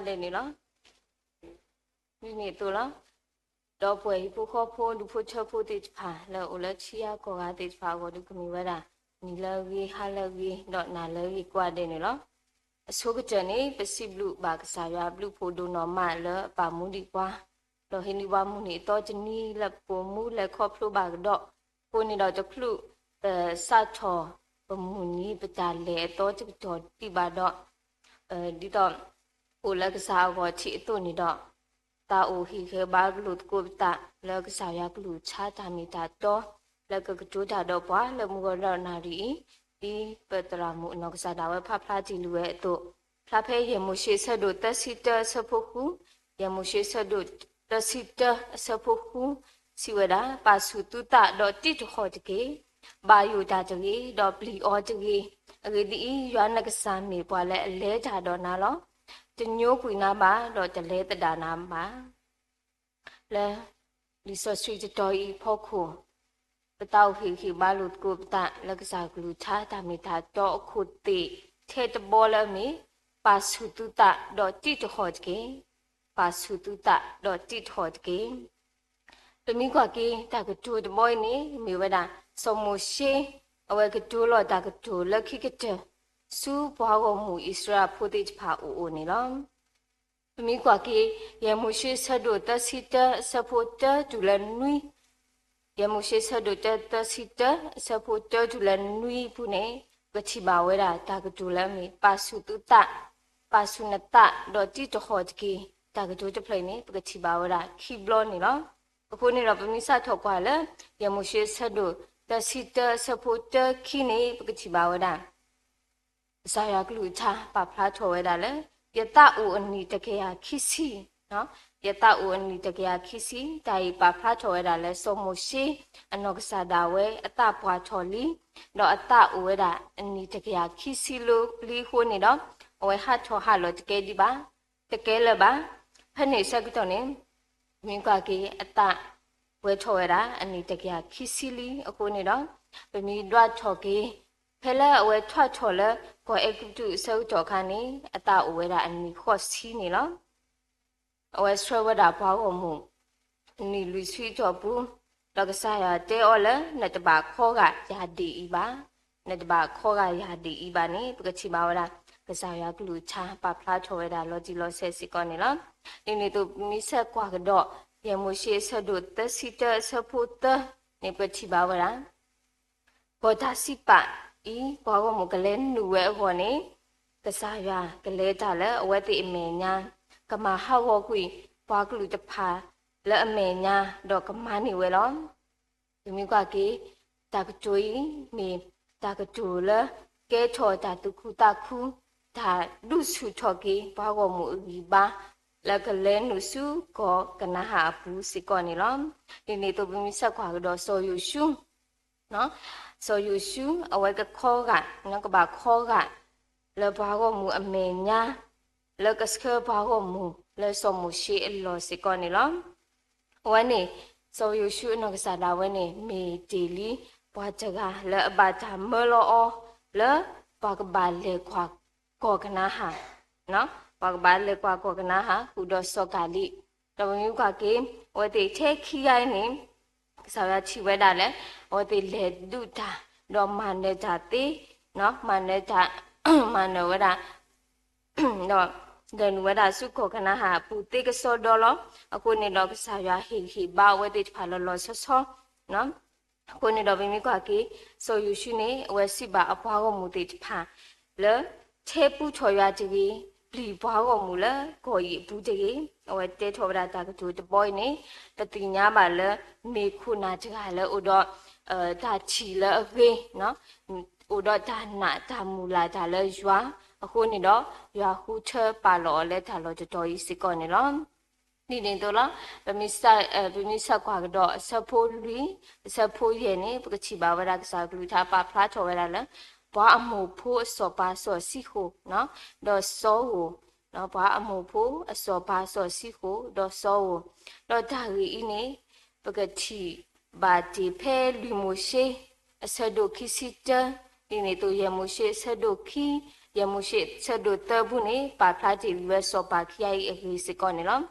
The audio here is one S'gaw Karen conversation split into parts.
ဒဲးန့ၣ်လီၤ. ဒ်န့ၣ်အသိးလီၤ. ဒီးပှၤဟံၣ်ဖိဃီဖိ ဒူဖိထၢဖိသ့ၣ်တဖၣ် လၢအအိၣ်လၢထံဂၤကီၢ်ဂၤသ့ၣ်တဖၣ်အဂီၢ်ဒီး ကမ့ၢ်ဝဲဒၣ် နံၤလၢအဂ့ၤ ဟါလၢအဂ့ၤ ဒီးနၤလၢအဂ့ၤကိးဂၤဒဲးန့ၣ်လီၤ. အဆိကတၢၢ်န့ၣ် ပစံးဘျုးဘၣ်ကစၢ်ယွၤအဘျုးအဖှိၣ်ဒိၣ်နီၢ်မးလၢအပာ်မူဒံးပှၤ ဒီးဟံးန့ၢ်ပှၤမုၢ်နံၤအသီတနံၤလၢပပိာ်မူလဲၤခီဖျိဘၣ်ကဒီး, အဃိန့ၣ်ဒီးတချုးပစးထီၣ်ပမုၢ်နံၤပတၢ်လဲၤအသီတကတီၢ်ဒံးဘၣ်ဒီး ဒ်သိး အိၣ်လၢကစၢ်အဂီၢ်ထံးအသိးန့ၣ်ဒီး သးအိၣ်ဟ့ၣ်ဂံၢ်ဘါလိာ်သကိးပသးလၢကစၢ်ယွၤကလုၢ်ကထါတၢ်မ့ၢ်တၢ်တီ လၢကကတိၤတၢ်ဒီးပှၤလၢမုၢ်ဂီၤဒီးနၣ်ရံၣ်အံၤ, ဒ်ပသရၣ်မုၣ်အနီၢ်ကစၢ်ဒၣ်ဝဲဖးဖျါတ့ၢ်လံဝဲအသိး, ဖျါဖဲယဲၢ်မိၤၡ့အဆၢဒိၣ်သၢဆံတၢအဆၢဖိဃု, ယဲၢ်မိၤၡ့အဆၢဒိၣ်သၢဆံတၢအဆၢဖိဃု, စံးဝဲဒၣ်, ပာ်ဆူၣ်သုသးဒီးတံၢ်တဃီၣ်တက့ၢ်. ဘၣ်ယိၣ်တၢ်တဂ့ၤ, ဒီးပျံၤအီၤတဂ့ၤ. အဂ့ၢ်ဒ်အံၤ, ယွၤနကစၢ်မ့ၢ်ပှၤလၢအလဲၤတၢ်ဒီးနၤလီၤ. တညိကွံာ်နၤဘၣ်, ဒီးတလဲၤသဒၣ်နၤဘၣ်. လၢလံာ်စီဆှံတတီၤအံၤအဖီခိၣ်, ပသးအိၣ်ဟ့ၣ်ဂံၢ်ဘါလိာ်သကိးပသး လၢကစၢ်ကလုၢ်ကထါတၢ်မ့ၢ်တၢ်တီအခိၣ်သ့ၣ်ထဲတဘီလၢအမ့ၢ်, ပာ်ဆူၣ်သုသးဒီးတံၢ်တဃီၣ်တက့ၢ်. ပာ်ဆူၣ်သုသးဒီးတံၢ်တဃီၣ်တက့ၢ်. ပမ့ၢ်ကွၢ်က့ၤတၢ်ကတိၤတဘီအံၤန့ၣ် မ့ၢ်ဝဲဒၣ် စီၤမိၤၡ့ အဝဲကတိၤလီၤတၢ်ကတိၤလၢခံကတၢၢ် ဆူပှၤဂီၢ်မုၢ်အံၣ်စရ့လးဖိသ့ၣ်တဖၣ်အအိၣ်န့ၣ်လီၤ. ပမ့ၢ်ကွၢ်က့ၤ ယဲၢ်မိၤၡ့ဆၢဒိၣ်သၢဆံတၢ အဆၢဖိတၢတုၤလၢနွံ, ယဲၢ်မိၤၡ့ဆၢဒိၣ်တၢ သၢဆံတၢ အဆၢဖိတၢတုၤလၢနွံအပူၤန့ၣ် ပကထံၣ်ဘၣ်ဝဲဒၣ်တၢ်ကတိၤလၢအမ့ၢ် ပာ်ဆူၣ်သုသး, ပာ်ဆူၣ်နသး ဒီးတံၢ်တဃီၣ်တက့ၢ်. တၢ်ကတိၤတဖျၢၣ်အံၤန့ၣ် ပကထံၣ်ဘၣ်ဝဲဒၣ်ခံဘျီန့ၣ်လီၤ. အဃိန့ၣ်ဒီး ပမ့ၢ်စးထီၣ်ကွၢ်လၢ ယဲၢ်မိၤၡ့ဆၢဒိၣ်သၢဆံတၢ အဆၢဖိတၢခံန့ၣ် ပကထံၣ်ဘၣ်ဝဲဒၣ် ကစၢ်ယွၤကလုၢ်ကထါပာ်ဖျါထီၣ်ဝဲဒၣ်လၢ ယသးအိၣ်အနံၣ်တကယၤခံဆံ, ယသးအိၣ်အနံၣ်တကယၤခံဆံ, တၢ်အံၤပာ်ဖျါထီၣ်ဝဲဒၣ်လၢစီၤမိၤၡ့ အနီၢ်ကစၢ်ဒၣ်ဝဲအသးပှၢ်ထီၣ်လံ, ဒီးအသးအိၣ်ဝဲဒၣ်အနံၣ်တကယၤခံဆံလၢပျံၤအဃိန့ၣ်ဒီး အဝဲဟးထီၣ်ဟးလီၤတကဲဒံးဘၣ်, တကဲလၢၤဘၣ်. ဖဲန့ၣ်အဆၢကတီၢ်န့ၣ် မ့ၢ်ကွၢ်က့ၤအသးပှဲၤထီၣ်ဝဲဒၣ်အနံၣ်တကယၤခံဆံလံအဃိန့ၣ်ဒီး ပမ့ၢ်ဒွးထီၣ်က့ၤ ဖဲလၢအဝဲထီၣ်ထီၣ်လၢကီၢ်အဲၤကူပတူးအဆၢကတီၢ်အခါန့ၣ် အသးအိၣ်ဝဲဒၣ်အနံၣ်ဃိးဆံန့ၣ်လီၤ. အဝဲဆှၢဝဲဒၣ်ပှၤဂီၢ်မုၢ် နံၣ်လွံၢ်ဆံအတီၢ်ပူၤ, ဒီးကစၢ်ယွၤတဲအီၤလၢ နတဘၣ်ခီဂာ်ယၤဒ်အံၤဘၣ်, နတဘၣ်ခီဂာ်ယၤဒ်အံၤဘၣ်န့ၣ် ပကထံၣ်ဘၣ်ဝဲဒၣ် ကစၢ်ယွၤကလုၢ်ကထါပာ်ဖျါထီၣ်ဝဲဒၣ်လီၤတံၢ်လီၤဆဲးစ့ၢ်ကီးန့ၣ်လီၤ. ဒ်န့ၣ်အသိး ပမ့ၢ်ဆဲးကွၢ်ကဒီး ယဲၢ်မိၤၡ့အဆၢဒိၣ်သၢဆံတၢအဆၢဖိသၢန့ၣ် ပကထံၣ်ဘၣ်ဝဲဒၣ် ကီၢ်တၢ်စံးပာ်အံၤ ပှၤဂီၢ်မုၢ်ကလဲၤနုာ်ဝဲအဂီၢ်န့ၣ် ကစၢ်ယွၤကလဲၤတၢ်လၢအဝဲသ့ၣ်အမဲာ်ညါ, ကမၤဟးဂီၤကွံာ်ပှၤကလုာ်တဖၣ်လၢအမဲာ်ညါ ဒီးကမၤန့ၢ်ဝဲလီၤ. ပမ့ၢ်ကွၢ်က့ၤ တၢ်ကတိၤအံၤ မ့ၢ်တၢ်ကတိၤလၢကဲထီၣ်တၢ်သူၣ်ခုသးခု, တၢ်ဒုးဆူၣ်ထီၣ်က့ၤပှၤဂီၢ်မုၢ်အဂံၢ်ဘါ လၢကလဲၤနုာ်ဆူကီၢ်ကနၤဧၣ်အပူၤစ့ၢ်ကီးန့ၣ်လီၤ. ဒ်န့ၣ်အသိး ပမ့ၢ်ဆဲးကွၢ်ကဒီးစီၤယိၤၡူ စီၤယိၤၡူ အဝဲကခီဂာ် ကဘၣ်ခီဂာ် လၢပှၤဂီၢ်မုၢ်အမဲာ်ညါ လၢကဆှၢပှၤဂီၢ်မုၢ်လၢစီၤမိၤၡ့အလီၢ်စ့ၢ်ကီးန့ၣ်လီၤ. အဝဲန့ၣ် စီၤယိၤၡူအနီၢ်ကစၢ်ဒၣ်ဝဲန့ၣ် မ့ၢ်တ့ၢ်လံ ပှၤတဂၤလၢအဘၣ်တၢ်မၢလီၤအီၤလၢ ပှၤကဘၣ်လဲၤကွၢ်ကီၢ်ကနၤဧၣ်, ပှၤကဘၣ်လဲၤကွၢ်ကီၢ်ကနၤဧၣ် ဃုာ်ဒီးစီၤကၤလံး, ဒီးပမ့ၢ်ကွၢ်က့ၤ အဝဲသ့ၣ်ထဲခံဂၤအံၤန့ၣ် ကစၢ်ယွၤထံၣ်ဝဲဒၣ်လၢ အဝဲသ့ၣ်လဲၤဒုးတၢ် ဒီးမၤနၢၤတၢ်သ့, မၤနၢၤတၢ် မၤနၢၤဝဲဒၣ် ဒီးလဲၤနုာ်ဝဲဒၣ်ဆူကီၢ်ကနၤဧၣ်အပူၤသ့ကစီဒီလီၤ. အဃိန့ၣ်ဒီး ကစၢ်ယွၤဟ့ၣ်ဂံၢ်ဟ့ၣ်ဘါအဝဲသ့ၣ်တဖၣ်လီၤလီၤဆီဆီ အဃိန့ၣ်ဒီး ပမ့ၢ်ကွၢ်က့ၤ စီၤယိၤၡူန့ၣ် အဝဲစံးဘၣ်အပှၤဂီၢ်မုၢ်သ့ၣ်တဖၣ်လၢ ထဲပူထီၣ်ယွၤတဂ့ၤ, ပျံၤပှၤဂီၢ်မုၢ်လၢကီၢ်အံၤအပူၤတဂ့ၤ. အဝဲတဲထီၣ်ဝဲဒၣ်တၢ်ကတိၤတဘီအံၤန့ၣ် ပသ့ၣ်ညါဘၣ်လၢ မ့ၢ်ခိၣ်နၢ်တဂၤလၢအိၣ်ဒီး တၢ်ထံၣ်လၢအဂ့ၤ အိၣ်ဒီးတၢ်နာ်တၢ်မုၢ်လၢ်တၢ်လၢယွၤ, အဃိန့ၣ်ဒီး ယွၤဃုထၢပာ်လီၤအီၤလၢတၢ်လီၢ်တတီၤအံၤစ့ၢ်ကီးန့ၣ်လီၤ. ဒ်န့ၣ်အသိးလီၤ. ပမ့ၢ်ဆဲးကွၢ်ကဒီးအဆၢဖိလွံၢ် အဆၢဖိယဲၢ်န့ၣ် ပကထံၣ်ဘၣ်ဝဲဒၣ်ကစၢ်ကလုၢ်ကထါပာ်ဖျါထီၣ်ဝဲဒၣ်လၢ ပှၤအမိၢ်ဖိအစီၤပၤစီၤၡံဃိၣ် ဒီးစီၤဧိၤ, ပှၤအမိၢ်ဖိအစီၤပၤစီၤၡံဃိၣ် ဒီးစီၤဧိၤ, ဒီးတၢ်ဂ့ၢ်အံၤန့ၣ် ပကထံၣ်ဘၣ်တ့ၢ်ဖဲလွံၢ်မိၤၡ့ အဆၢဒိၣ်ခံဆံတၢ, ဒ်န့ၣ်အသိး ယဲၢ်မိၤၡ့အဆၢဒိၣ်ခံ ယဲၢ်မိၤၡ့ဆၢဒိၣ်သၢပူၤန့ၣ် ပာ်ဖျါတ့ၢ်လံဝဲစီၤပၤခံဂၤအံၤအဂ့ၢ်စ့ၢ်ကီးန့ၣ်လီၤ.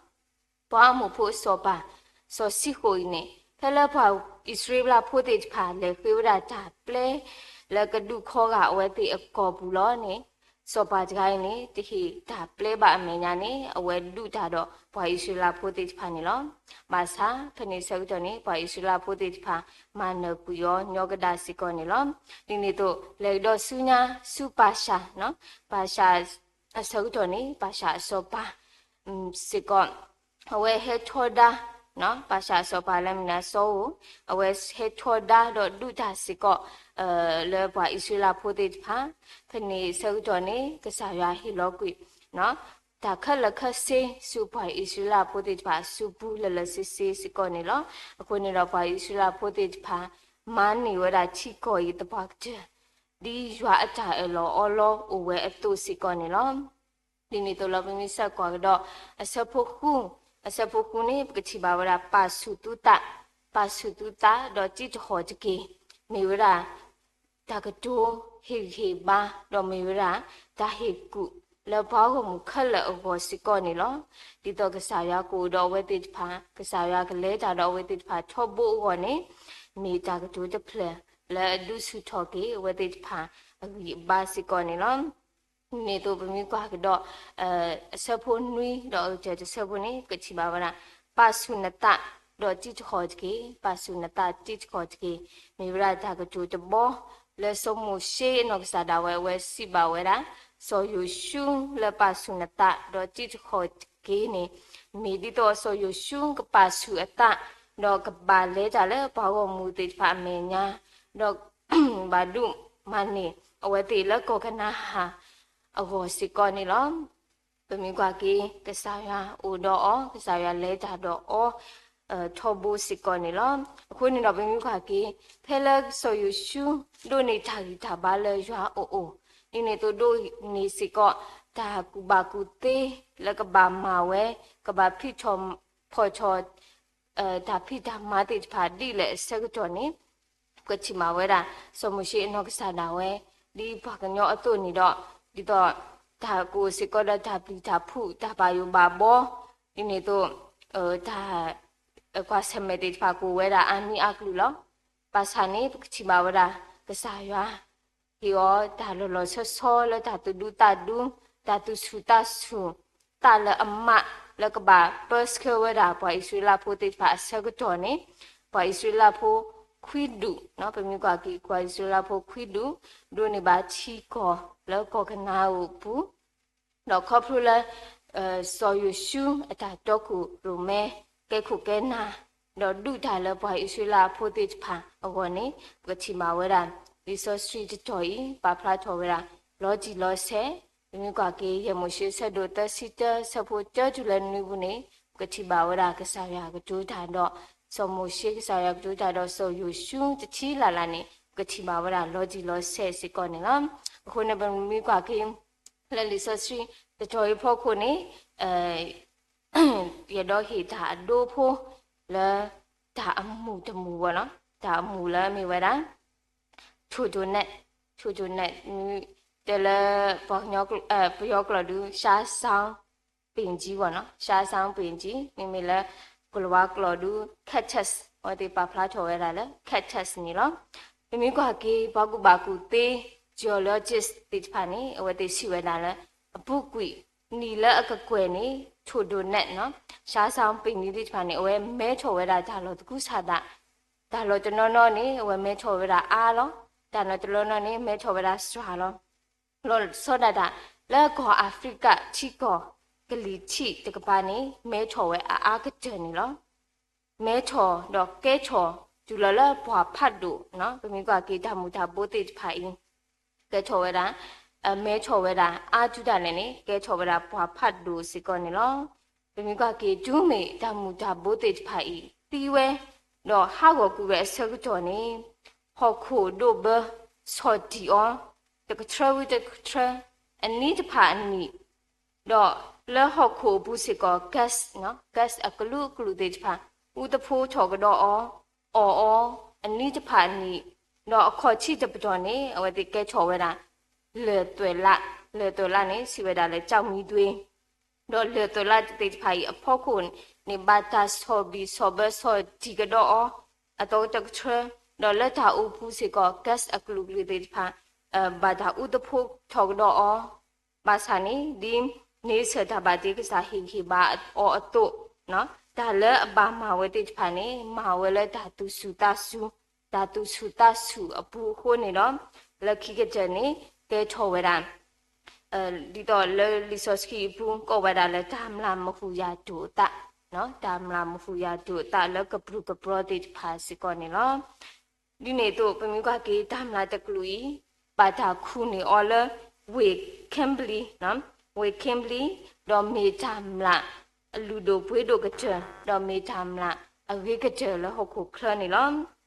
ပှၤအမိၣ်ဖိစီၤပၤ စီၤၡံဃိၣ်အံၤန့ၣ် ဖဲလၢပှၤအံၣ်စရ့လးဖိသ့ၣ်တဖၣ် လဲၤဃ့ဝဲဒၣ်တၢ်ပျဲ လၢကဒုးခီဂာ်အဝဲသ့ၣ်အကီၢ်ပူၤလီၤန့ၣ် စီၤပၤတဂၤအံၤန့ၣ် တဟ့ၣ်တၢ်ပျဲဘၣ်အမဲာ်ညါန့ၣ် အဝဲဒုးတၢ်ဒီးပှၤအံၣ်စရ့လးဖိသ့ၣ်တဖၣ်န့ၣ်လီၤ. ဘၣ်ဆၣ် ဖဲန့ၣ်ဆၢကတီၢ်န့ၣ် ပှၤအံၣ်စရ့လးဖိသ့ၣ်တဖၣ် မၤနၢၤကွံာ်အီၤညီကဒၣ်စ့ၢ်ကီးန့ၣ်လီၤ. ဒ်န့ၣ်အသိး လဲၤကဒီးဆူညါ ဆူပၢ်ၡး, ပၢ်ၡးအဆၢကတီၢ်န့ၣ် ပၢ်ၡးအစီၤပၤ စ့ၢ်ကီး အဝဲဟဲထီဒါ ပၢ်ၡးအစီၤပၤလၢမုၢ်နၤစီၤဧိၤ အဝဲဟဲထီဒါဒီးဒုးတၢ်စ့ၢ်ကီး လၢပှၤအံၣ်စရ့လးဖိသ့ၣ်တဖၣ် ဖဲန့ၣ်ဆၢကတီၢ်န့ၣ် ကစၢ်ယွၤဟ့ၣ်လီၤကွံာ် တၢ်ခဲလၢာ်ခဲဆ့ဆူပှၤအံၣ်စရ့လးဖိသ့ၣ်တဖၣ်အစုပူၤလၢာ်လၢာ်ဆ့ဆ့စ့ၢ်ကီးန့ၣ်လီၤ. အဃိန့ၣ်ဒီးပှၤအံၣ်စရ့လးဖိသ့ၣ်တဖၣ် မၤန့ၢ်ဝဲဒၣ်ထံကီၢ်အံၤသပှၢ်ကတၢၢ် ဒ်ယွၤအတၢ်အၢၣ်လီၤအီလီၤအိၣ်ဝဲအသိးစ့ၢ်ကီးန့ၣ်လီၤ. ဒ်န့ၣ်အသိးလီၤ ပမ့ၢ်ဆဲးကွၢ်ကဒီး အဆၢဖိဃု, အဆၢဖိဃုန့ၣ် ပကထံၣ်ဘၣ်ဝဲဒၣ် ပာ်ဆူၣ်သုသး, ပာ်ဆူၣ်သုသးဒီးတံးတဃီၣ်တက့ၢ်. မ့ၢ်ဝဲဒၣ် တၢ်ကတိၤဟ့ၣ်ဂံၢ်ဟ့ၣ်ဘါ ဒီးမ့ၢ်ဝဲဒၣ် တၢ်ဟ့ၣ်ကူၣ်လၢပှၤဂီၢ်မုၢ်ခဲလၢာ်အဂီၢ်စ့ၢ်ကီးန့ၣ်လီၤ. ဒ်သိးကစၢ်ယွၤကအိၣ်ဒီးအဝဲသ့ၣ်တဖၣ်, ကစၢ်ယွၤကလဲၤတၢ်ဒီးအဝဲသ့ၣ်တဖၣ်ထီဘိအဂီၢ်န့ၣ် မ့ၢ်တၢ်ကတိၤတဖျၢၣ်လၢအဒုးဆူၣ်ထီၣ်က့ၤအဝဲသ့ၣ်တဖၣ်အဂံၢ်အဘါစ့ၢ်ကီးန့ၣ်လီၤ. န့ၣ်အသိးပမ့ၢ်ကွၢ်ကဒီး အဆၢဖိနွံဒီးအကတၢၢ်တဆၢဖိန့ၣ် ပကထံၣ်ဘၣ်ဝဲဒၣ် ပာ်ဆူၣ်နသးဒီးတံးတဃီၣ်တက့ၢ်, ပာ်ဆူၣ်နသးတံးတဃီၣ်တက့ၢ်. မ့ၢ်ဝဲဒၣ်တၢ်ကတိၤတဘီ လၢစီၤမိၤၡ့အနီၢ်ကစၢ်ဒၣ်ဝဲ အဝဲစံးဘၣ်ဝဲဒၣ် စီၤယိၤၡူလၢပာ်ဆူၣ်နသးဒီးတံးတဃီၣ်တက့ၢ်န့ၣ် မ့ၢ်ဒ်သိးစီၤယိၤၡူကပာ်ဆူၣ်အသး ဒီးကဘၣ်လဲၤတၢ်လၢပှၤဂီၢ်မုၢ်သ့ၣ်တဖၣ်အမဲာ်ညါ, ဒီး ဘၣ်ဒိၣ်မၤန့ၢ်အဝဲသ့ၣ်လၢကီၢ်ကနၤအၣ်အဂီၢ်စ့ၢ်ကီးန့ၣ်လီၤ. ပမ့ၢ်ကွၢ်က့ၤ ကစၢ်ယွၤအိၣ်ဒီးအီၤ, ကစၢ်ယွၤလဲၤတၢ်ဒီးအီၤ ထီဘိစ့ၢ်ကီးန့ၣ်လီၤ. အဃိန့ၣ်ဒီးပမ့ၢ်ကွၢ်က့ၤ ဖဲလၢစီၤယိၤၡူ ဒိးန့ၢ်တၢ်ဂံၢ်တၢ်ဘါလၢယွၤအအိၣ်, ဒ်န့ၣ်အသိးဒိးန့ၢ်စ့ၢ်ကီး တၢ်ကူၣ်ဘၣ်ကူၣ်သ့ လၢကဘၣ်မၤဝဲ, ကဘၣ်ဖံးထီၣ်ဖီၣ်ထီၣ် တၢ်ဖံးတၢ်မၤသ့ၣ်တဖၣ်ဒ်လဲၣ်အဆၢကတီၢ်န့ၣ် ပကထံၣ်ဘၣ်ဝဲဒၣ် စီၤမိၤၡ့အနီၢ်ကစၢ်ဒၣ်ဝဲ ဒ်ပှၤကညီအသိးန့ၣ်ဒီး ဒ်သိး တၢ်ကအိၣ်စ့ၢ်ကီးဒီးတၢ်ပျံၤတၢ်ဖုး တၢ်ဘၣ်ယိၣ်ဘၣ်ဘီ ဒ်န့ၣ်အသိး တၢ် ကွၢ်ဆၢၣ်မဲာ်သ့ၣ်တဖၣ်ကအိၣ်ဝဲဒၣ်အါမံၤအါကလုာ်လီၤ. ဘၣ်ဆၣ်န့ၣ် ပကထံၣ်ဘၣ်ဝဲဒၣ် ကစၢ်ယွၤ ဟ့ၣ်အီၤတၢ်လီၤလီၤဆီဆီလၢတၢ်သူၣ်ဒူသးဒူ, တၢ်သူၣ်ဆူၣ်သးဆူၣ်, သးလၢအမး လၢကဘၣ်ပၢဆှၢဝဲဒၣ်ပှၤအံၣ်စရ့လးဖိသ့ၣ်တဖၣ်အဆၢကတီၢ်န့ၣ် ပှၤအံၣ်စရ့လးဖိခွံဒူၣ်, ပမ့ၢ်ကွၢ်က့ၤ ပှၤအံၣ်စရ့လးဖိခွံဒူၣ် ဒိးန့ၢ်ဘၣ်ထံကီၢ်လၢကီၢ်ကနၤအၣ်အပူၤ ဒီးခီဖျိလၢ စီၤယိၤၡူအတၢ်တီခိၣ်ရိၣ်မဲ ကဲခိၣ်ကဲနၢ် ဒီးဒုးတၢ်လၢပှၤအံၣ်စရ့လးဖိသ့ၣ်တဖၣ်အဂီၢ်န့ၣ် ပကထံၣ်ဘၣ်ဝဲဒၣ် လံာ်စီဆှံတတီၢ်အံၤ ပာ်ဖျါထီၣ်ဝဲဒၣ် လီၤတံၢ်လီၤဆဲး, ပမ့ၢ်ကွၢ်က့ၤ ယဲၢ်မိၤၡ့ဆၢဒိၣ်သၢဆံတၢ ဆၢဖိတၢတုၤလၢနွံပူၤန့ၣ် ပကထံၣ်ဘၣ်ဝဲဒၣ်ကစၢ်ယွၤကတိၤတၢ်ဒီး စီၤမိၤၡ့ ကစၢ်ယွၤကတိၤတၢ်ဒီးစီၤယိၤၡူတထံၣ်လၢ်လၢ်န့ၣ် ပကထံၣ်ဘၣ်ဝဲဒၣ်လီၤတံၢ်လီၤဆဲးစ့ၢ်ကီးန့ၣ်လီၤ. အဃိန့ၣ် ပမ့ၢ်ကွၢ်က့ၤ လၢလံာ်စီဆှံတတီၢ်အံၤဖီခိၣ်န့ၣ် ယအဲၣ်ဒိးဟ့ၣ်တၢ်အဒိဖိ လၢတၢ်အမူးတမူးဘၣ်နီၤ, တၢ်အမူးလၢမ့ၢ်ဝဲဒၣ် ထူဒိးနဲး, ထူဒိးနဲး တဲလၢ ပယီၤကျိာ်ဒုး ရှါစောင်းပင်ကြီးဘၣ်နီၤ, ရှါစောင်းပင်ကြီး မ့မ့ၢ်လၢ ကလၤဝါကျိာ်ဒုး cactus အဝဲသ့ၣ်ပာ်ဖျါထီၣ်ဝဲဒၣ်လၢ cactus န့ၣ်လီၤ. ပမ့ၢ်ကွၢ်က့ၤ ပှၤကူၣ်ဘၣ်ကူၣ်သ့ geologist သ့ၣ်တဖၣ်န့ၣ် အဝဲသ့ၣ်စံးဝဲဒၣ်လၢ အပူၤကွံာ် နံၣ်လၢအကကွဲၢ်န့ၣ် ထူဒိးနဲးနီၤ, ရှါစောင်းပင်ကြီးသ့ၣ်တဖၣ်န့ၣ် အဝဲမဲထီၣ်ဝဲဒၣ်တၢ်လီၢ်သကုၤဆးသး, တၢ်လီၢ်တနီၤနီၤန့ၣ် အဝဲမဲထီၣ်ဝဲဒၣ်အါလီၤ, တၢ်လီၢ်တနီၤနီၤန့ၣ် မဲထီၣ်ဝဲဒၣ်စှၤလီၤ. လီၤဆီဒၣ်တၢ် လၢကီၢ်အၤဖရံကၤထံကီၢ် ကလံၤထံးတကပၤန့ၣ် မဲထီၣ်ဝဲအအါကတၢၢ်န့ၣ်လီၤ. မဲထီၣ်ဒီးကဲထီၣ်တုၤလီၤလၢပှၢ်ဖးဒိၣ်နီၤ, ပမ့ၢ်ကွၢ်က့ၤတၢ်မူၤတၢ်ဘိသ့ၣ်တဖၣ်အံၤ ကဲထီၣ်ဝဲဒၣ် မဲထီၣ်ဝဲဒၣ်အါတုၤဒၣ်လဲာ်န့ၣ် ကဲထီၣ်ဝဲဒၣ်ပှၢ်ဖးဒိၣ်စ့ၢ်ကီးန့ၣ်လီၤ. ပမ့ၢ်ကွၢ်က့ၤ တုၤမ့ၢ်တၢ်မူၤတၢ်ဘိသ့ၣ်တဖၣ်အံၤ သံဝဲ ဒီးဟးဂီၤကွံာ်ဝဲအဆၢကတီၢ်န့ၣ် ဟီၣ်ခိၣ်ဒိၣ်ဘၢ ဆီၣ်တံၢ်အီၤ တကထြၢဝံၤတကထြၢ အနံၤတဖၣ်အနံၤ ဒီးလၢဟီၣ်ခိၣ်အပူၤစ့ၢ်ကီး gas, gas အကလုာ်ကလုာ်သ့ၣ်တဖၣ် အူသဖှိထီၣ်ကဒီးအီၤ အီၣ်အီၤ အနံၤတဖၣ်အနံၤ, ဒီးအခီၣ်ထံးတပတီၢ်န့ၣ် အဝဲသ့ၣ်ကဲထီၣ်ဝဲဒၣ် လၢၢ်သွဲၣ်လး လၢၢ်သုးလၢ်န့ၣ် စံးဝဲဒၣ်လၢ ကၠီၣ်မံဒွ့ ဒီးလၢၢ်သုးလၢ်သ့ၣ်တဖၣ်အံၤအဖီခိၣ်န့ၣ် ဘၣ်တၢ်ဆီၣ်ဘံၣ်ဆီၣ်ဘၢဆီၣ်တံၢ်ကဒီးအီၤ အသီကတၢၢ်ကထြၢ, ဒီးလၢတၢ်အိၣ်ပူၤစ့ၢ်ကီး gas အကလုာ်ကလုာ်သ့ၣ်တဖၣ် ဘၣ်တၢ်အူသဖှိထီၣ်ကဒီးအီၤ, ဘၣ်ဆၣ်န့ၣ် ဒ်န့ဆၢၣ်တၢ်ဘၣ်တ့ကစၢ်ဟ့ၣ်ဂံၢ်ဟ့ၣ်ဘါအီၤအသိး, တၢ်လၢအဘၣ်မၤဝဲသ့ၣ်တဖၣ်န့ၣ် မၤဝဲလၢတၢ်သူၣ်ဆူၣ်သးဆူၣ်, တၢ်သူၣ်ဆူၣ်သးဆူၣ်အပူၤအဃိန့ၣ်ဒီး လၢခံကတၢၢ်န့ၣ် ကဲထီၣ်ဝဲဒၣ် ဒ်သိးလၢလံာ်စီဆှံအပူၤ ကိးဝဲဒၣ်လၢတၢ်မျၢ်မဟူယၤဒိၣ်အသး, တၢ်မျၢ်မဟူယၤဒိၣ်အသးလၢကပြုၢ်ကပြီသ့ၣ်တဖၣ်စ့ၢ်ကီးန့ၣ်လီၤ. ဒ်န့ၣ်အသိး ပမ့ၢ်ကွၢ်က့ၤတၢ်မျၢ်တကလုာ်အံၤ ဘၣ်တၢ်ခူၣ်န့ၢ်အီၤလၢ ဝ့ၢ် Kimberley, ဝ့ၢ် Kimberley, ဒီးမ့ၢ်တၢ်မျၢ်အလုၢ်ဒိၣ်ပှ့ၤဒိၣ်ကတၢၢ်, ဒီးမ့ၢ်တၢ်မျၢ်အဂ့ၤကတၢၢ်လၢဟီၣ်ခိၣ်ချၢန့ၣ်လီၤ.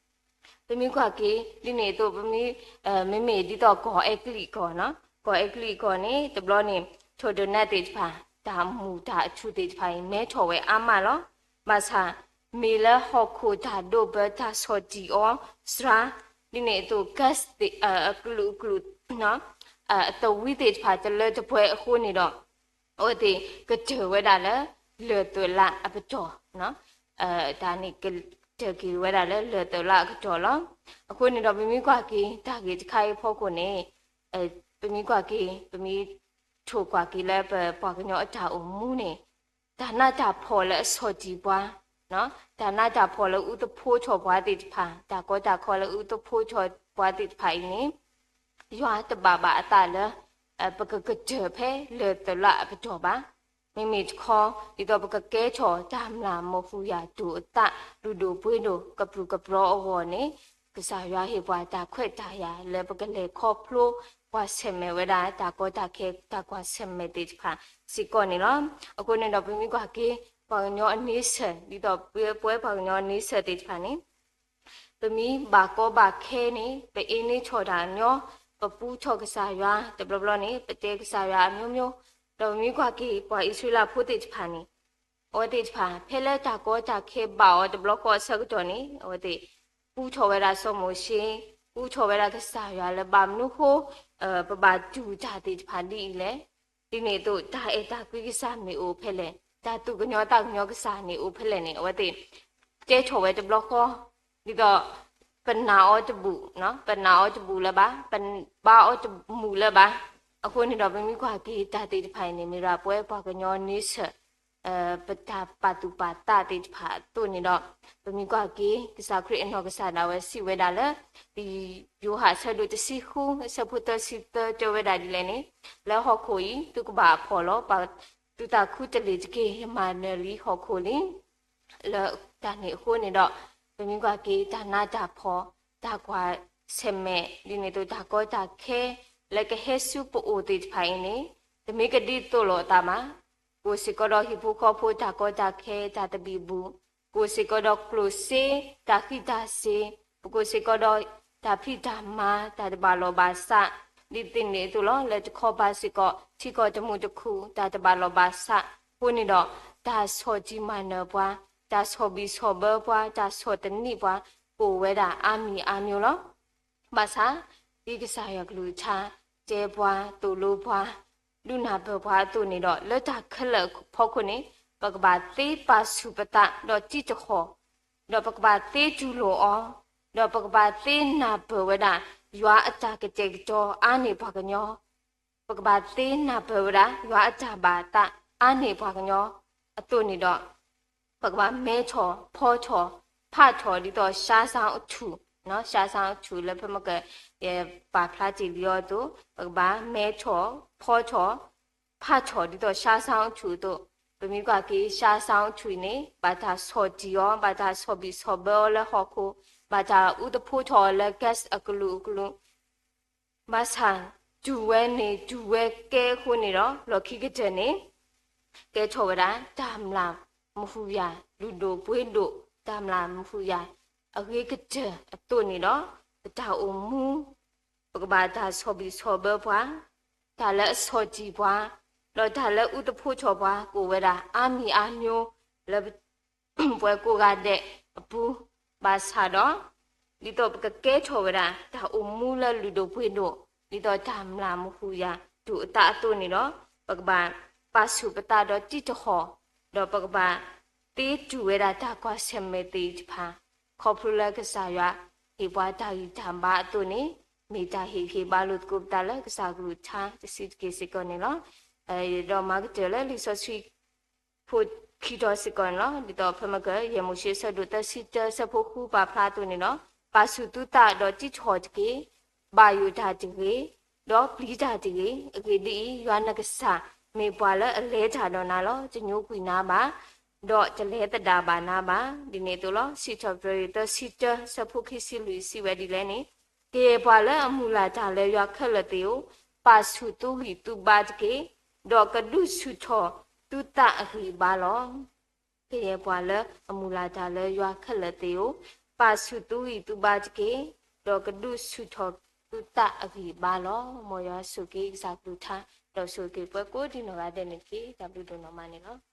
ပမ့ၢ်ကွၢ်က့ၤ ဒ်န့ၣ်အသိး ပမ့ၢ် မ့မ့ၢ်ဒ်သိးကီၢ်အဲကလံးအဂီၢ်, ကီၢ်အဲကလံးအဂီၢ်န့ၣ် တဘျီန့ၣ် ထိၣ်ဒိးနၢသ့ၣ်တဖၣ် တၢ်မူၤတၢ်အထူၣ်သ့ၣ်တဖၣ်အံၤ မဲထီၣ်ဝဲအါမးလီၤ. ဘၣ်ဆၣ် မ့ၢ်လၢဟီၣ်ခိၣ်တၢ်ဒိးဘၢတၢ်ဆီၣ်တံၢ်အီၤစှၤ, ဒ်န့ၣ်အသိး gas အကလုာ်ကလုာ် အသဝံသ့ၣ်တဖၣ်တလၢတပှဲၤအဃိန့ၣ်ဒီး အဝဲသ့ၣ်ကတၢၢ်ဝဲဒၣ်လၢ လၢၢ်သုးလၢ်အပတီၢ်, တၢ်န့ၣ်ကတၢၢ်က့ၤဝဲဒၣ်လၢလၢၢ်သုးလၢ်အကတီၢ်လီၤ. အဃိန့ၣ်ဒီး ပမ့ၢ်ကွၢ်က့ၤတၢ်ဂ့ၢ်တခါအံၤအဖီခိၣ်န့ၣ် ပမ့ၢ်ကွၢ်က့ၤ ပမ့ၢ်ထိၣ်ကွၢ်က့ၤလၢပပှၤကညီအတၢ်အိၣ်မူန့ၣ် တၢ်နးတၢ်ဖှီၣ်လၢအဆီၣ်တံၢ်ပှၤ, တၢ်နးတၢ်ဖှီၣ်လၢအူသဖှိထီၣ်ပှၤသ့ၣ်တဖၣ်, တၢ်ကီတၢ်ခဲလၢအူသဖှိထီၣ်ပှၤသ့ၣ်တဖၣ်အံၤန့ၣ် ယွၤတဘၣ်ဘၣ်အသးလၢ ပကကတၢၢ်ဖဲလၢၢ်သုးလၢ်အပတီၢ်ဘၣ်. မ့မ့ၢ်တခီ ဒ်သိးပကကဲထီၣ်တၢ်မျၢ်မဟူယၤဒိၣ်အသး လုၢ်ဒိၣ်ပှ့ၤဒိၣ် ကပြုၢ်ကပြီအဂီၢ်န့ၣ် ကစၢ်ယွၤဟ့ၣ်ပှၤတၢ်ခွဲးတၢ်ယာ်လၢပကလဲၤခီဖျိ ပှၤဆဲးမဲာ်ဝဲဒၣ်တၢ်ကီတၢ်ခဲ တၢ်ကွၢ်ဆဲးမဲာ်သ့ၣ်တဖၣ်စ့ၢ်ကီးန့ၣ်လီၤ. အဃိန့ၣ်ဒီး ပမ့ၢ်ကွၢ်က့ၤ ပှၤကညီအန့ဆၢၣ် ဒ်သိးပဝဲပှၤကညီအန့ဆၢၣ်သ့ၣ်တဖၣ်န့ၣ် ပမ့ၢ်ဘၣ်ကီဘၣ်ခဲန့ၣ် ပအ့န့ထီၣ်တၢ်ညီ, ပပူထီၣ်ကစၢ်ယွၤ, တဘျီဘျီန့ၣ် ပတဲကစၢ်ယွၤအမျိုးမျိုး, ဒီးပမ့ၢ်ကွၢ်က့ၤ ပှၤအံၣ်စရ့လးဖိသ့ၣ်တဖၣ်န့ၣ် အဝဲသ့ၣ်တဖၣ် ဖဲလၢတၢ်ကီတၢ်ခဲဘၣ်အီၤတဘျီဃီအဆၢကတီၢ်န့ၣ် အဝဲသ့ၣ် ပူထီၣ်ဝဲဒၣ်စီၤမိၤၡ့, ပူထီၣ်ဝဲဒၣ်ကစၢ်ယွၤလၢဘၣ်မနုၤဃိ ပဘၣ်တူၢ်တၢ်သ့ၣ်တဖၣ်ဒ်အံၤလဲၣ်. ဒ်န့ၣ်အသိး တၢ်အဲၣ်တၢ်ကွံကစၢ်မ့ၢ်အိၣ်ဖဲလဲၣ်, တၢ်သူၣ်ကညီၤသးကညီၤကစၢ်န့ၣ်အိၣ်ဖဲလဲၣ်န့ၣ် အဝဲသ့ၣ် တဲထီၣ်ဝဲတဘျီဃီ, ဒ်သိး ပနာ်အီၤတဘူၣ်, ပနာ်အီၤတဘူၣ်လၢၤဘၣ်, ပဘါအီၤတမုာ်လၢၤဘၣ်. အဃိန့ၣ်ဒီး ပမ့ၢ်ကွၢ်က့ၤတၢ်သ့ၣ်တဖၣ်အံၤန့ၣ် မ့ၢ်ဒၣ်ပဝဲပှၤကညီန့ဆၢၣ် ပတၢ်ပာ်သူၣ်ပာ်သးသ့ၣ်တဖၣ်အသိးန့ၣ်ဒီး ပမ့ၢ်ကွၢ်က့ၤ ကစၢ်ခရံာ်အနီၢ်ကစၢ်ဒၣ်ဝဲစံးဝဲဒၣ်လၢ လံာ်ယိၤဟၣ်အဆၢဒိၣ်တဆံဃု အဆၢဖိသၢဆံသၢတဲဝဲဒၣ်ဒ်လဲၣ်န့ၣ်, လၢဟီၣ်ခိၣ်အံၤ သုကဘၣ်အဖှီၣ်လီၤ. သုသးခူတလ့ၢ်တက့ၢ်, ယမၤနၢၤလံဟီၣ်ခိၣ်လံ. လၢတၢ်န့ၣ်အဃိန့ၣ်ဒီး ပမ့ၢ်ကွၢ်က့ၤတၢ်နးတၢ်ဖှီၣ်, တၢ်ကွၢ်ဆဲးမဲာ် ဒ်န့ၣ်အသိးတၢ်ကီတၢ်ခဲ လၢကဟဲဆူပအိၣ်သ့ၣ်တဖၣ်အံၤန့ၣ် တမ့ၢ်ကဒ်သိးလိာ်အသးဘၣ်. ပကိးစ့ၢ်ကီးဒီးဟံၣ်ဖိဃီဖိတၢ်ကီတၢ်ခဲ တၢ်သဘံၣ်ဘုၣ်, ပကိးစ့ၢ်ကီးဒီးကျိၣ်စ့ တၢ်ဃံးတၢ်စ့ၤ, ပကိးစ့ၢ်ကီးဒီးတၢ်ဖံးတၢ်မၤ တၢ်တဘၣ်လီၢ်ဘၣ်စး, ဒ်န့ၣ်အသိးလီၤ. လၢတခီဘၣ်စ့ၢ်ကီး ထံကီၢ်တမုာ်တခုၣ် တၢ်တဘၣ်လီၢ်ဘၣ်စးအဃိန့ၣ်ဒီး တၢ်ဆီၣ်တံၢ်မၤနၢၤပှၤ, တၢ်ဆီၣ်ဘံၣ်ဆီၣ်ဘၢပှၤ, တၢ်ဆီၣ်သနံးပှၤ အိၣ်ဝဲဒၣ်အါမံၤအါမျိုးလီၤ. ဘၣ်ဆၣ် ဒ်ကစၢ်ယွၤကလုၢ်ကထါ တဲပှၤသိၣ်လိပှၤ ဒုးနၢ်ပၢၢ်ပှၤအသိးန့ၣ်ဒီး လၢတၢ်ခဲလၢာ်အဖီခိၣ်န့ၣ် ပကဘၣ်သ့ပာ်ဆူၣ်ပသးဒီးတံၤသကိး, ဒီးပကဘၣ်သ့တူၢ်လိာ်အီၤ, ဒီးပကဘၣ်သ့နၢ်ပၢၢ်ဝဲဒၣ် ယွၤအတၢ်ကတဲာ်ကတီၤအါန့ၢ်ပှၤကညီ ပကဘၣ်သ့နၢ်ပၢၢ်ဝဲဒၣ် ယွၤအတၢ်ဘၣ်အသးအါန့ၢ်ပှၤကညီအသိးန့ၣ်ဒီး ပကဘၣ်မဲထီၣ်ဖီထီၣ်ဖးထီၣ်ဒ်သိး ရှါစောင်းအထူၣ်, ရှါစောင်းအထူၣ်လၢဖဲမ့ၢ်က ပာ်ဖျါတ့ၢ်လံအီၤအသိး ပကဘၣ်မဲထီၣ်ဖီထီၣ်ဖးထီၣ်ဒ်သိး ရှါစောင်းအထူၣ်အသိး, ပမ့ၢ်ကွၢ်က့ၤ ရှါစောင်းအထူၣ်အံၤန့ၣ် ဘၣ်တၢ်ဆီၣ်တံၢ်အီၤ, ဘၣ်တၢ်ဆီၣ်ဘံၣ်ဆီၣ်ဘၢအီၤလၢဟီၣ်ခိၣ်, ဘၣ်တၢ်အူသဖှိထီၣ်အီၤလၢ gas အကလုာ်ကလုာ် ဘၣ်ဆၣ် တုၤဝဲန့ၣ်တုၤဝဲကဲအဃိန့ၣ်ဒီး လီၢ်ခံကတၢၢ်န့ၣ် ကဲထီၣ်ဝဲဒၣ် တၢ်မျၢ်မဟူယၤ လုၢ်ဒိၣ်ပှ့ၤဒိၣ် တၢ်မျၢ်မဟူယၤ အဂ့ၤကတၢၢ်အသိးန့ၣ်ဒီး ပတၢ်အိၣ်မူ ပကဘၣ်တၢ်ဆီၣ်ဘံၣ်ဆီၣ်ဘၢပှၤ, တၢ်လၢအဆီၣ်တံၢ်ပှၤ, ဒီးတၢ်လၢအူသဖှိထီၣ်ပှၤ ကအိၣ်ဝဲဒၣ်အါမံၤအါမျိုး လၢ ပှၤကိးဂၤဒဲးအပူၤ, ဘၣ်ဆၣ်ဒီး ဒ်သိးပကကဲထီၣ်ဝဲဒၣ် တၢ်အိၣ်မူလၢလုၢ်ဒိၣ်ပှ့ၤဒိၣ် ဒ်သိးတၢ်မျၢ်မဟူယၤ ပကဘၣ်တူၢ်အသးအသိးန့ၣ်ဒီး ပကဘၣ်ပာ်ဆူၣ်ပသးဒီးတံၢ်တဟီၣ်, ဒီးပကဘၣ်သ့တူၢ်ဝဲဒၣ်တၢ်ကွၢ်ဆၢၣ်မဲာ်သ့ၣ်တဖၣ်, ခီဖျိလၢကစၢ်ယွၤဟ့ၣ်ပှၤတၢ်ဂံၢ်တၢ်ဘါအသိးန့ၣ်, မ့ၢ်တၢ်ဟ့ၣ်ဂံၢ်ဟ့ၣ်ဘါလိာ်သကိးပသးလၢကစၢ်ကလုၢ်ကထါတဆံးတက့ၢ်စ့ၢ်ကီးန့ၣ်လီၤ. ဒီးမၤကတၢၢ်လၢလံာ်စီဆှံ ဖိခံထီၣ်စ့ၢ်ကီးန့ၣ်လီၤ. ဒ်သိးဖဲမ့ၢ်က ယဲၢ်မိၤၡ့ဆၢဒိၣ်သၢဆံတၢ ဆၢဖိဃုပာ်ဖျါအသိးန့ၣ်ဒီး, ပာ်ဆူၣ်သုသးဒီးတံၢ်တဟီၣ်တက့ၢ်. ဘၣ်ယိၣ်တၢ်တဂ့ၤ, ဒီးပျံၤတၢ်တဂ့ၤ. အဂ့ၢ်ဒ်အံၤ, ယွၤနကစၢ်မ့ၢ်ပှၤလၢအလဲၤတၢ်ဒီးနၤလီၤ. တညိကွံာ်နၤဘၣ်, ဒီးတလဲၤသဒၣ်ဘၣ်နၤဘၣ်. ဒ်န့ၣ်အသိးလီၤ. စံးထီၣ်ပတြၢၤသၢဆံတၢ ဆၢဖိခံဆံလွံၢ် စံးဝဲဒ်လဲၣ်န့ၣ်, ကယဲၢ်ပှၤလၢအမုၢ်လၢ်တၢ်လၢယွၤခဲလၢာ်သ့ၣ်ဧၢ, ပာ်ဆူၣ်သုဂံၢ်သုဘါတက့ၢ်, ဒီးကဒုးဆူၣ်ထီၣ်သုသးအဂံၢ်အဘါလီၤ. ကယဲၢ်ပှၤလၢအမုၢ်လၢ်တၢ်လၢယွၤခဲလၢာ်သ့ၣ်ဧၢ, ပာ်ဆူၣ်သုဂံၢ်သုဘါတက့ၢ်, ဒီးကဒုးဆူၣ်ထီၣ်သုသးအဂံၢ်အဘါလီၤ. မ်ယွၤဆိၣ်ဂ့ၤကစၢ်ကလုၢ်ကထါ, ဒီးဆိၣ်ဂ့ၤပှၤကိးဒံနီၢ်ဂၤဒဲးန့ၣ်တက့ၢ်. တၢ်ဘျုးဒိၣ်နီၢ်မးန့ၣ်လီၤ.